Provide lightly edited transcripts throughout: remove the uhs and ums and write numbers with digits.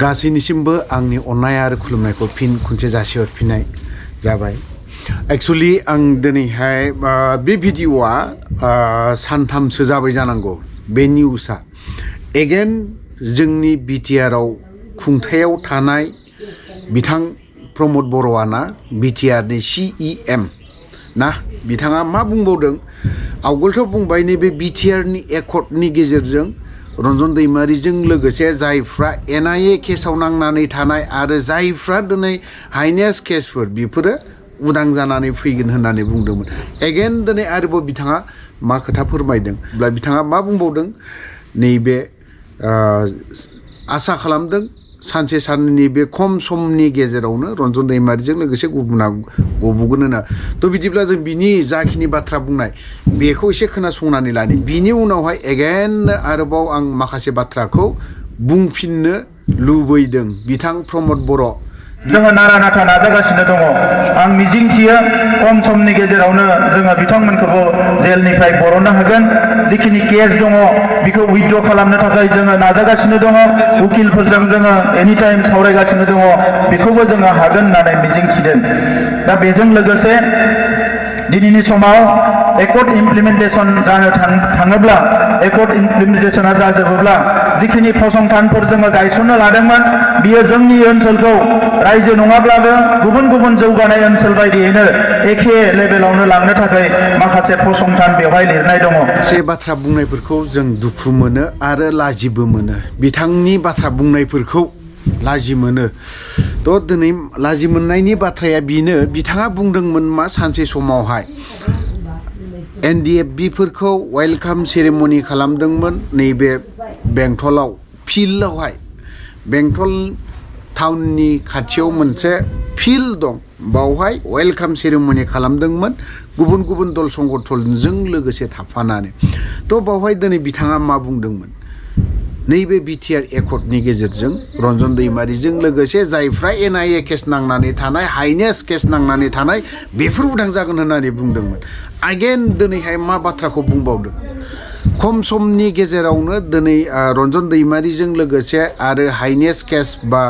गासैनिसिमबो आंनि अननाय आरो खुलुमनायखौ फिन खनसे जासिहरफिननाय जाबाय। एक्चुअली आं दिनैहाय बे भिडिअआ सानथामसो जाबाय जानांगौ बे निउसआ एगेन जोंनि बिटिआरआव खुंथायाव थानाय बिथां प्रमद बर'आना बिटिआरनि CEM ना बिथाङा मा बुंबावदों आवगोलथ' बुंबाय नैबे बिटिआरनि एकर्डनि गेजेरजों रन्जन दैमारिजों लोगोसे जायफ्रा NIA केसाव नांनानै थानाय आरो जायफ्रा दिनै हाइनेस केसफोर बेफोरो उदां जानानै फैगोन होननानै बुंदोंमोन। एगेन दिनै आरोबाव बिथाङा मा खोथा फोरमायदों बिथाङा मा बुंबावदों नैबे आसा खालामदों सानसे साननैनि बे खम समनि गेजेरावनो रन्जन दैमारिजों लोगोसे गुबुना गबोगोन होनना। थ' बिदिब्ला जों बिनि जाखिनि बाथ्रा बुंनाय बेखौ एसे खोनासंनानै लानि बिनि उनावहाय एगेन आरोबाव आं माखासे बाथ्राखौ बुंफिननो लुबैदों। बिथां प्रमद बर' जोङो नारा नाथा नाजागासिनो दङ। आं मिजिंथियो खम समनि गेजेरावनो जोङो बिथांमोनखौबो जेलनिफ्राय बरननो हागोन। जिखिनि केस दङ बेखौ उइथड्र खालामनो थाखाय जोङो नाजागासिनो दङ। उकिलफोरजों जोङो एनि टाइम सावरायगासिनो दङ। बेखौबो जोङो हागोन होननानै मिजिंथिदों। दा बेजों लोगोसे दिनैनि समाव एकर्ड इमप्लिमेन्टेसन जानो थाङोब्ला एकर्ड इमप्लिमेन्टेसना जाजोबोब्ला जिखिनि फसंथानफोर जोङो गायसननो लादोंमोन बियो जोंनि ओनसोलखौ रायजो नङाब्लाबो गुबुन गुबुन जौगानाय ओनसोल बायदियैनो एखे लेभेलावनो लांनो थाखाय माखासे फसंथान बेवहाय लिरनाय दङ। से बाथ्रा बुंनायफोरखौ जों दुखु मोनो आरो लाजिबो मोनो। बिथांनि बाथ्रा बुंनायफोरखौ लाजि मोनो। थ' दिनै लाजि मोननायनि बाथ्राया बेनो बिथाङा बुंदोंमोन मा सानसे समावहाय NDFBफोरखौ वेलकाम सेरेमनि खालामदोंमोन नैबे बेंटलाव फिल्डआवहाय बेंटल टाउननि खाथियाव मोनसे फिल्ड दं बावहाय वेलकाम सेरेमनि खालामदोंमोन गुबुन गुबुन दल संगठनजों लोगोसे थाफानानै। थ' बावहाय दिनै बिथाङा मा बुंदोंमोन नैबे बिटिआर एकर्डनि गेजेरजों रन्जन दैमारिजों लोगोसे जायफ्रा NIA केस नांनानै थानाय हाइनेस केस नांनानै थानाय बेफोर उदां जागोन होननानै बुंदोंमोन। आगेन दिनैहाय मा बाथ्राखौ बुंबावदों खम समनि गेजेरावनो दिनै रन्जन दैमारिजों लोगोसे आरो हाइनेस केस बा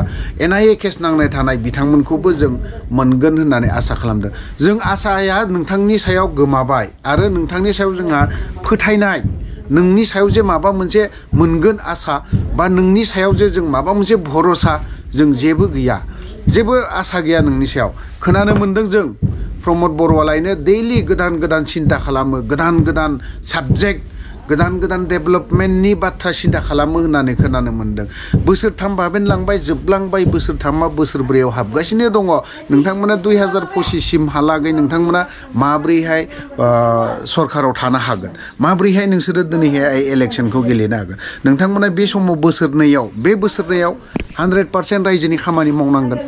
NIA केस नांनाय थानाय बिथांमोनखौबो जों मोनगोन होननानै आसा खालामदों। जों आसाया नोंथांनि सायाव गोमाबाय आरो नोंथांनि सायाव जोंहा फोथायनाय नोंनि सायाव जे माबा मोनसे मोनगोन आसा बा नोंनि सायाव जे जों माबा मोनसे भरोसा जों जेबो गैया जेबो आसा गैया नोंनि सायाव। खोनानो मोन्दों जों प्रमद बर'आलायनो दैलि गोदान गोदान सिन्ता खालामो गोदान गोदान साबजेक्ट गोदान गोदान डेभेलपमेन्टनि बाथ्रा सिन्ता खालामो होननानै खोनानो मोन्दों। बोसोरथाम बाबेनलांबाय जोबलांबाय बोसोरथामा बोसोरब्रैयाव हाबगासिनो दङ। नोंथांमोना 2025सिमहालागै नोंथांमोना माब्रैहाय सरकाराव थानो हागोन माब्रैहाय नोंसोरो दिनैहाय इलेक्सनखौ गेलेनो हागोन। नोंथांमोना बे समाव बोसोरनैयाव 100% रायजोनि खामानि मावनांगोन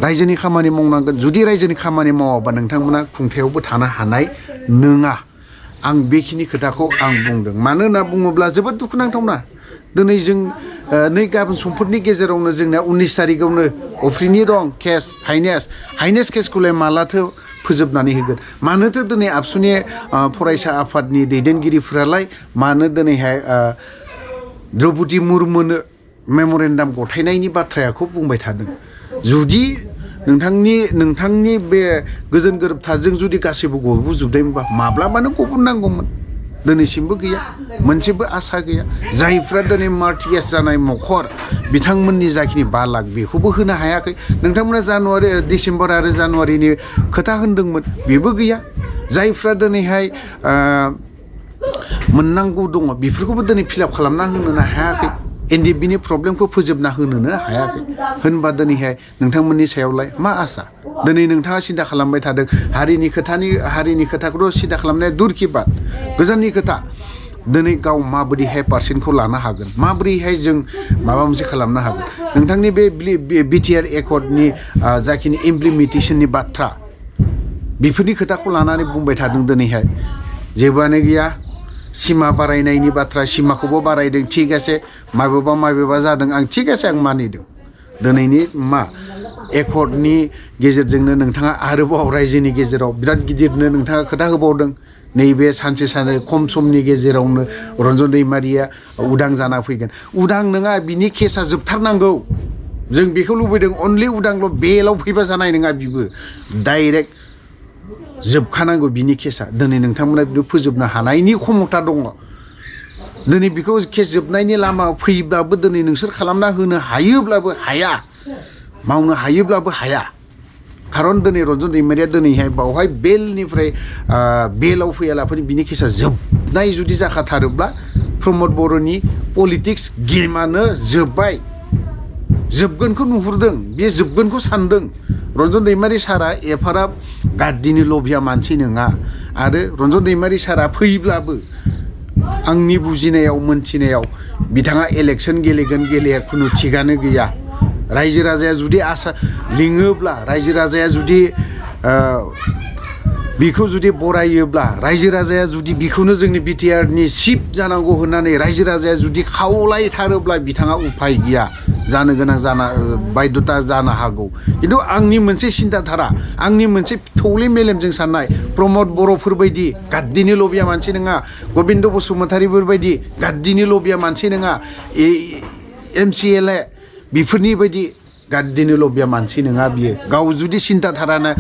रायजोनि खामानि मावनांगोन। जुदि रायजोनि खामानि मावाबा नोंथांमोना खुंथायावबो थानो हानाय नङा। आं बेखिनि खोथाखौ आं बुंदों। मानो होनना बुङोब्ला जोबोद दुखुनांथावना दिनै जों नै गाबोन समफोरनि गेजेरावनो जोंना 19 तारिखआवनो अफ्रिनि दं केस हाइनेस केसखौलाय मालाथो फोजोबनानै होगोन। मानोथो दिनै आबसुनि फरायसा आफादनि दैदेनगिरिफोरालाय मानो दिनैहाय द्रौपदी मुर्मुनो मेम'रेन्डाम गथायनायनि बाथ्राखौ बुंबाय थादों। जुदि नोंथांनि बे गोजोन गोरोबथाजों जुदि गासैबो गबोजोबदोंबा माब्लाबानो गबोनांगौमोन। दिनैसिमबो गैया मोनसेबो आसा गैया। जायफ्रा दिनै मार्टियास जानाय न'खर बिथांमोननि जाखिनि 5 लाख बेखौबो होनो हायाखै। नोंथांमोना डिसेम्बर आरो जानुवारिनि खोथा होनदोंमोन बेबो गैया। जायफ्रा दिनैहाय मोननांगौ दङ बेफोरखौबो दिनै फिलाप खालामना होनो हायाखै। NDFBनि प्रब्लेमखौ फोजोबना होनोनो हायाखै होनबा दिनैहाय नोंथांमोननि सायावलाय मा आसा। दिनै नोंथाङा सिन्ता खालामबाय थादों हारिनि खोथाखौथ' सिन्ता खालामनाया दुरखि बात गोजाननि खोथा। दिनै गाव माबोरैहाय पार्सेन्टखौ लानो हागोन माबोरैहाय जों माबा मोनसे खालामनो हागोन। नोंथांनि बे बिटिआर एकर्डनि जाखिनि इमप्लिमेन्टेसननि बाथ्रा बेफोरनि खोथाखौ लानानै बुंबाय थादों दिनैहाय जेबोआनो गैया। सिमा बारायनायनि बाथ्रा सिमाखौबो बारायदों थिग आसे माबेबा जादों आं थिग आसे आं मानिदों। दिनैनि मा एकर्डनि गेजेरजोंनो नोंथाङा आरोबाव रायजोनि गेजेराव बिराद गिदिरनो नोंथाङा खोथा होबावदों नैबे सानसे सानसे खम समनि गेजेरावनो रन्जन दैमारिया उदां जाना फैगोन उदां नङा बिनि केसा जोबथारनांगौ जों बेखौ लुबैदों अनलि उदांल' बेलाव फैबा जानाय नङा बिबो डाइरेक्ट जोबखानांगौ बिनि केसा दिनै नोंथांमोना बिखौ फोजोबनो हानायनि क्षमता दङ दिनै बेखौ केस जोबनायनि लामा फैब्लाबो दिनै नोंसोर खालामना होनो हायोब्लाबो हाया मावनो हायोब्लाबो हाया खारन दिनै रन्जन दैमारिया दिनैहाय बावहाय बेलनिफ्राय बेलाव फैयालाफोरनि बिनि केसा जोबनाय जुदि जाखाथारोब्ला प्रमद बर'नि पलिटिक्स गेमानो जोब्बाय जोबगोनखौ नुहुरदों बे जोबगोनखौ सानदों रन्जन दैमारि सारा एफाराब गाद्दिनि लभिया मानसि नङा आरो रन्जन दैमारि सारा फैब्लाबो आंनि बुजिनायाव मोनथिनायाव बिथाङा इलेक्सन गेलेगोन गेलेया खुनु थिगानो गैया रायजो राजाया जुदि आसा लिङोब्ला रायजो राजाया जुदि बिखौ जुदि बरायोब्ला रायजो राजाया जुदि बिखौनो जोंनि बिटिआरनि चिफ जानांगौ होननानै रायजो राजाया जुदि खावलायथारोब्ला बिथाङा उफाय गैया जानो गोनां बायध'ता जानो हागौ खिन्थु आंनि मोनसे सिन्ताधारा आंनि मोनसे थौले मेलेमजों साननाय प्रमद बर'फोरबायदि गाद्दिनि लभिया मानसि नङा गबिन्द बसुमतारिफोरबायदि गाद्दिनि लभिया मानसि नङा MCLA बेफोरनि बायदि गाद्दिनि लभिया मानसि नङा बियो गाव जुदि सिन्ताधारानो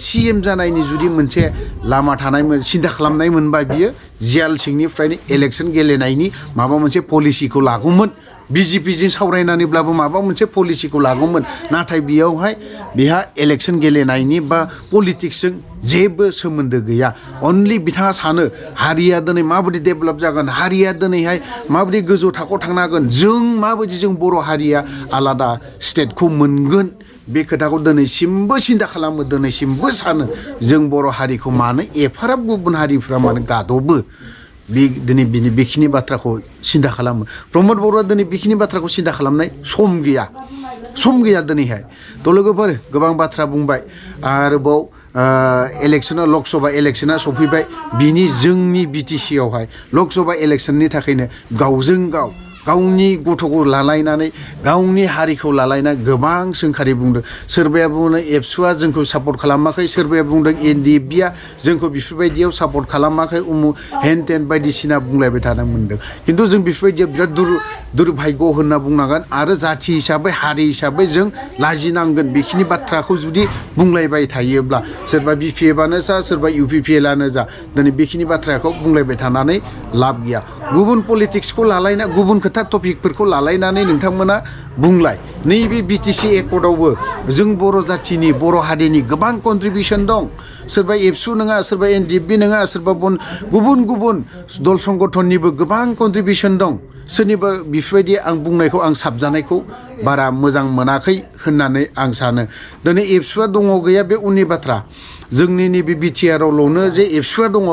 CM जानायनि जुदि मोनसे लामा थानाय सिन्ता खालामनाय मोनबा बियो जियाल सिंनिफ्रायनो इलेक्सन गेलेनायनि माबा मोनसे पलिसिखौ लागौमोन BJPजों सावरायनानैब्लाबो माबा मोनसे पलिसिखौ लागौमोन नाथाय बेयावहाय बेहा इलेक्सन गेलेनायनि बा पलिटिक्सजों जेबो सोमोन्दो गैया अनलि बिथाङा सानो हारिया दिनै माबायदि डेभेलप जागोन हारिया दिनैहाय माबायदि गोजौ थाखोआव थांनो हागोन जों माबायदि जों बर' हारिया आलादा स्टेटखौ मोनगोन बे खोथाखौ दिनैसिमबो सिन्ता खालामो दिनैसिमबो सानो जों बर' हारिखौ मानो एफाराब गुबुन हारिफ्रा मानो गादबो दिनै बेखिनि बाथ्राखौ सिन्ता खालामो प्रमद बर'आ दिनै बेखिनि बाथ्राखौ सिन्ता खालामनाय सम गैया दिनैहाय थ' लोगोफोर गोबां बाथ्रा बुंबाय आरोबाव इलेक्सना लकसभा इलेक्सना सफैबाय बिनि जोंनि BTC आवहाय लकसभा इलेक्सननि थाखायनो गावजों गाव गावनि गथ'खौ लालायनानै गावनि हारिखौ लालायना गोबां सोंखारि बुंदों सोरबाया बुंदों एबसुआ जोंखौ सापर्ट खालामाखै सोरबाया बुंदों NDFBआ जोंखौ बेफोरबायदियाव सापर्ट खालामाखै हेन टेन बायदिसिना बुंलायबाय थानो मोनदों खिन्थु जों बेफोरबायदियाव बिराद दुर्भाग्य होनना बुंनांगोन आरो जाथि हिसाबै हारि हिसाबै जों लाजिनांगोन बेखिनि बाथ्राखौ जुदि बुंलायबाय थायोब्ला सोरबा BPFआनो जा सोरबा UPPLआनो जा दिनै बेखिनि बाथ्राखौ बुंलायबाय थानानै लाब गैया गुबुन पलिटिक्सखौ लालायना गुबुन खोथा टपिकफोरखौ लालायनानै नोंथांमोना बुंलाय नैबे BTC एकर्डआवबो जों बर' जाथिनि बर' हारिनि गोबां कन्ट्रिबिउसन दं सोरबा एबसु नङा सोरबा NDFB नङा सोरबा गुबुन दल संगठननिबो गोबां कन्ट्रिबिउसन दं सोरनिबा बेफोरबायदि आं बुंनायखौ आं साबजानायखौ बारा मोजां मोनाखै होननानै आं सानो दिनै एबसुआ दङ गैया बे उननि बाथ्रा जोंनि नैबे BTRआवल'नो जे एबसुआ दङ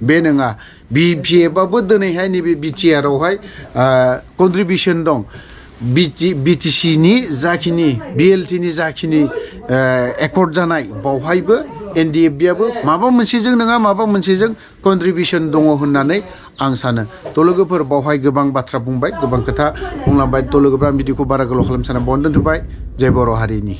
बे नङा BPFआबो दिनैहाय नैबे BTRआवहाय कन्ट्रिबिउसन दं BTCनि जाखिनि BLTनि जाखिनि एकर्ड जानाय बावहायबो NDFBआबो माबा मोनसेजों नङा माबा मोनसेजों कन्ट्रिबिउसन दङ होननानै आं सानो थ' लोगोफोर बावहाय गोबां बाथ्रा बुंबाय गोबां खोथा बुंलांबाय थ' लोगोफोरा आं भिडिअखौ बारा गोलाव खालामनो साना बावनो दोनथ'बाय जय बर' हारिनि